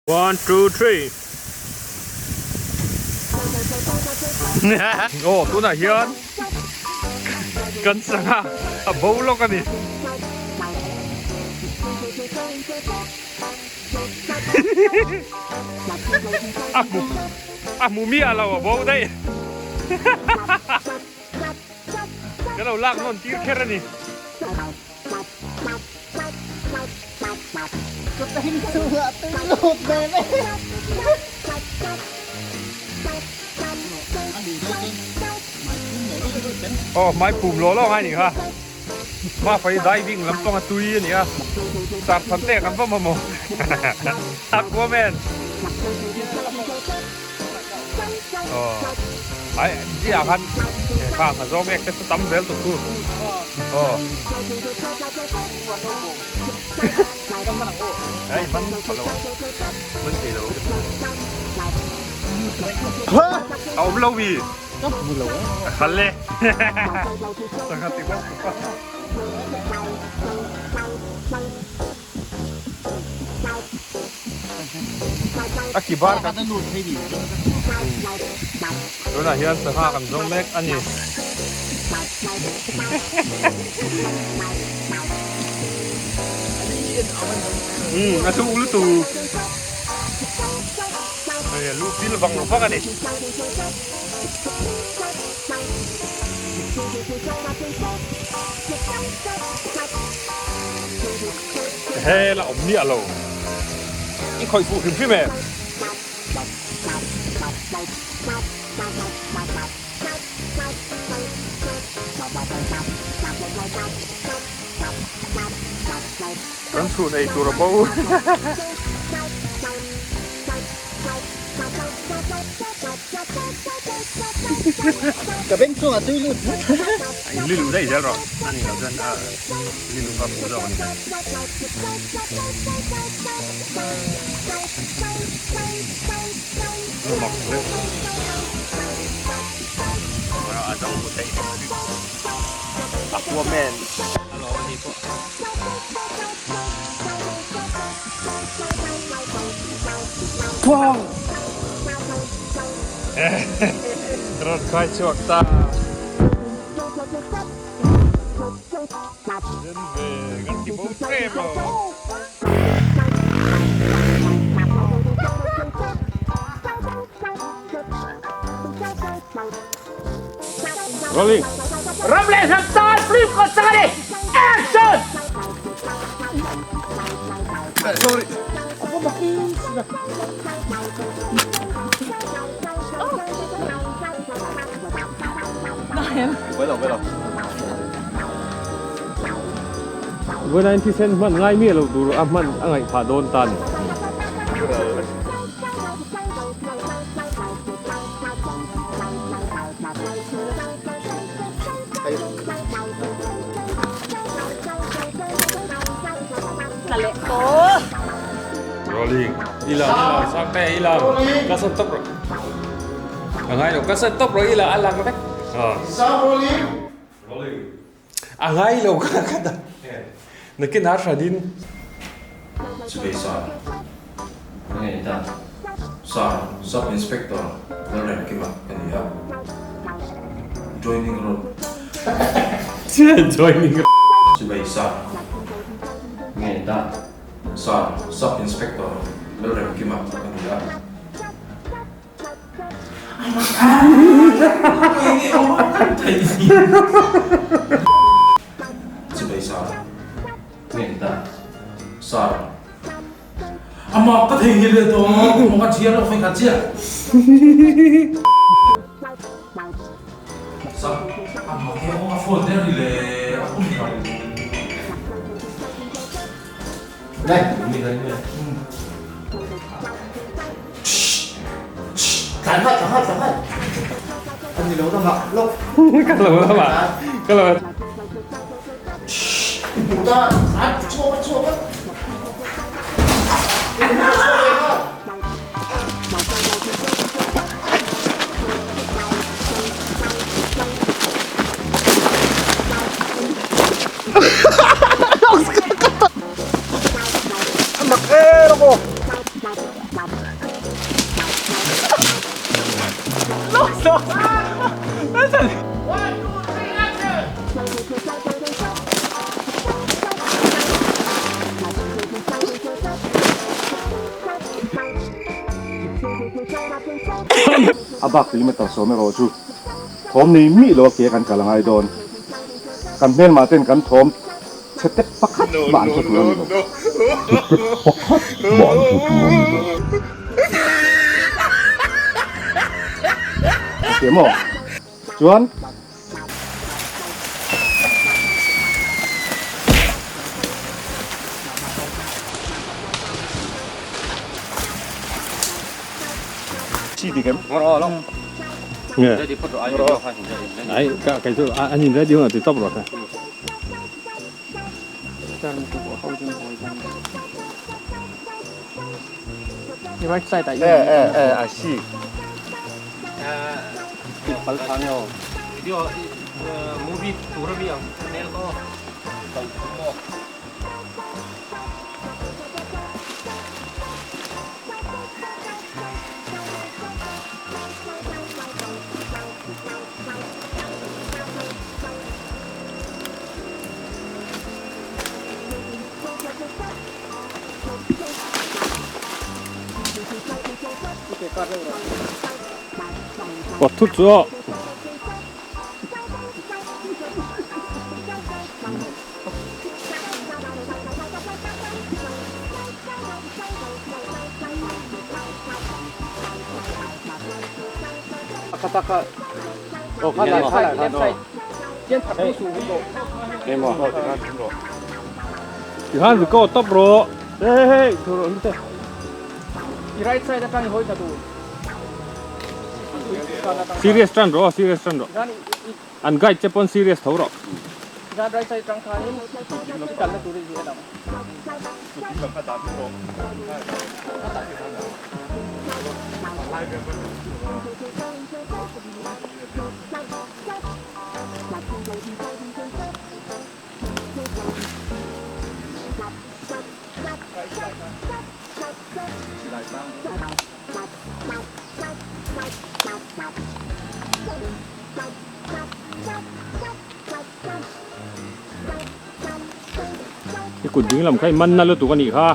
One, two, three. Aw tunah hian kan sangha a bo lawk a ni. A hmu a hmu miah lo a bo daih. Ka lo lak nawn tir kher a ni. Aw hmai pum law law ngai nih kha Mafai diving lampang a tui a ni a sar than te kan va mamawh Aquaman Aw ai ziah khan kha a zawng ek te chu tam zel tuk thu aw ai man tha lo man thei lo a awm lo mi a khal e sangha ti bawk A ki bar kan tunah hian sangha kan zawng mek a ni. Umm a thuk lutuk hei a lu pil vang vang a ni. Hel a awm miah lo. I khawih fuh hrim hrim em? Kan chhun ei tur a bo. Ka beng chungah tui lut zet. A in liluh daih zel rawh. A nih loh chuan a liluh kha fuh zawk a ni. Mak hle. A dang bu theih hrim hrim. Aquaman. A lawm a ni pawh. Rawn khai chhuak ta. Den ve kan ti bo tlem lo. Rolling. Ram leh hnam tan film kan sak a ni. Action! Sorry. Vawiin thisen hman ngai miah lo tur a hman a ngaih phah dawn ta a ni. Rolling. Ilang ilang sang te ilang. Ka san top rồi. A ngai lo ka san top rồi ilang a lang vek. Sound rolling. Rolling. A ngai lo ka ka da. Nakin a hran in. Chubei Sir. Nge ni ta? Sir, Sub Inspector Lalremkima ka ni a. Joining road. Joining road. Chubei Sir. Nge ni ta? Sir, Sub Inspector Lalremkima ka ni a. Chubei Sir. Nge ni ta? Sir. Amah ka thei hi le to mong ka chia lo fai kha chia. Sir. Amah ke ong a phone te ri le a kum lo. Đây. Cẩn thận, cẩn thận, cẩn thận. Anh đi đâu mà lúc. Ka lo lama. Ka lo. Ta, à, chua chua mất. A bak kilometer sawm erawh chu thawm nei mih lo a ke kan kal a ngai dawn. Kan hmelmah ten kan thawm chhe tek pakhat mah an hre tur a ni lo. Chhe tek pakhat mah an hre tur a ni lo. Ok maw? Chuan. I see. Kawt thut chu aw. Tikhan record tawp rawh. Hey hey hey thu rawh lut e. I right side atang i hawi thla tur. Serious tan rawh serious tan rawh. An guide che pawn serious tho rawh. Tikhan right side atang khanin i kalna tur i en ang. I kut ding lam kha i man na lutuk a nih kha.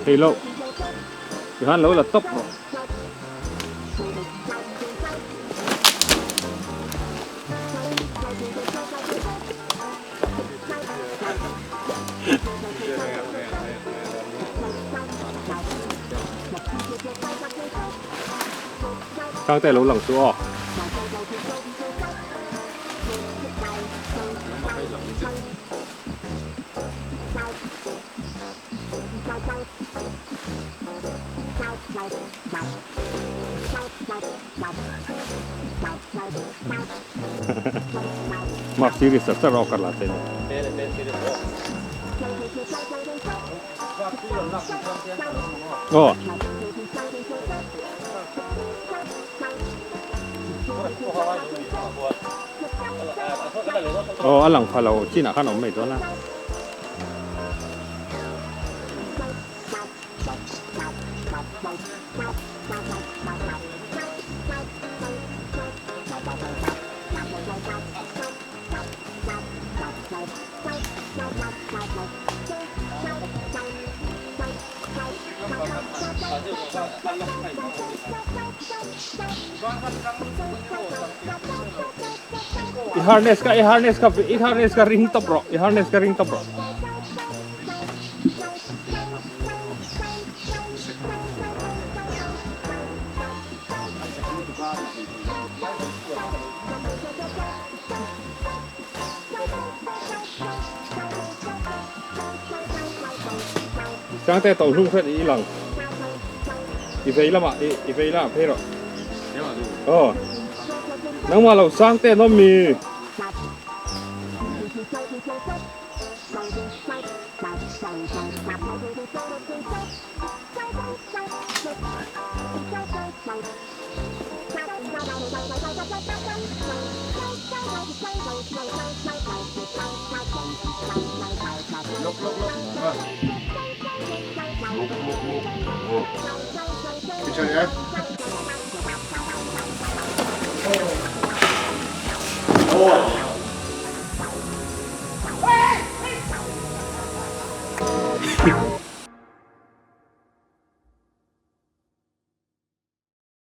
Thei lo. Tikhan lo la tawp rawh. Sangte lo lang chu aw. Mark serious tak tak rawh kar la che ni. Aw. Aw a lang pha lo chinah khan a awm mai dawn a. I harness kha i harness kha i harness kha ring tawp rawh i harness kha ring tawp rawh. Sangte to hlung hret i lang i vei lamah i vei lamah phei rawh aw nangmah lo sangte an awm mi.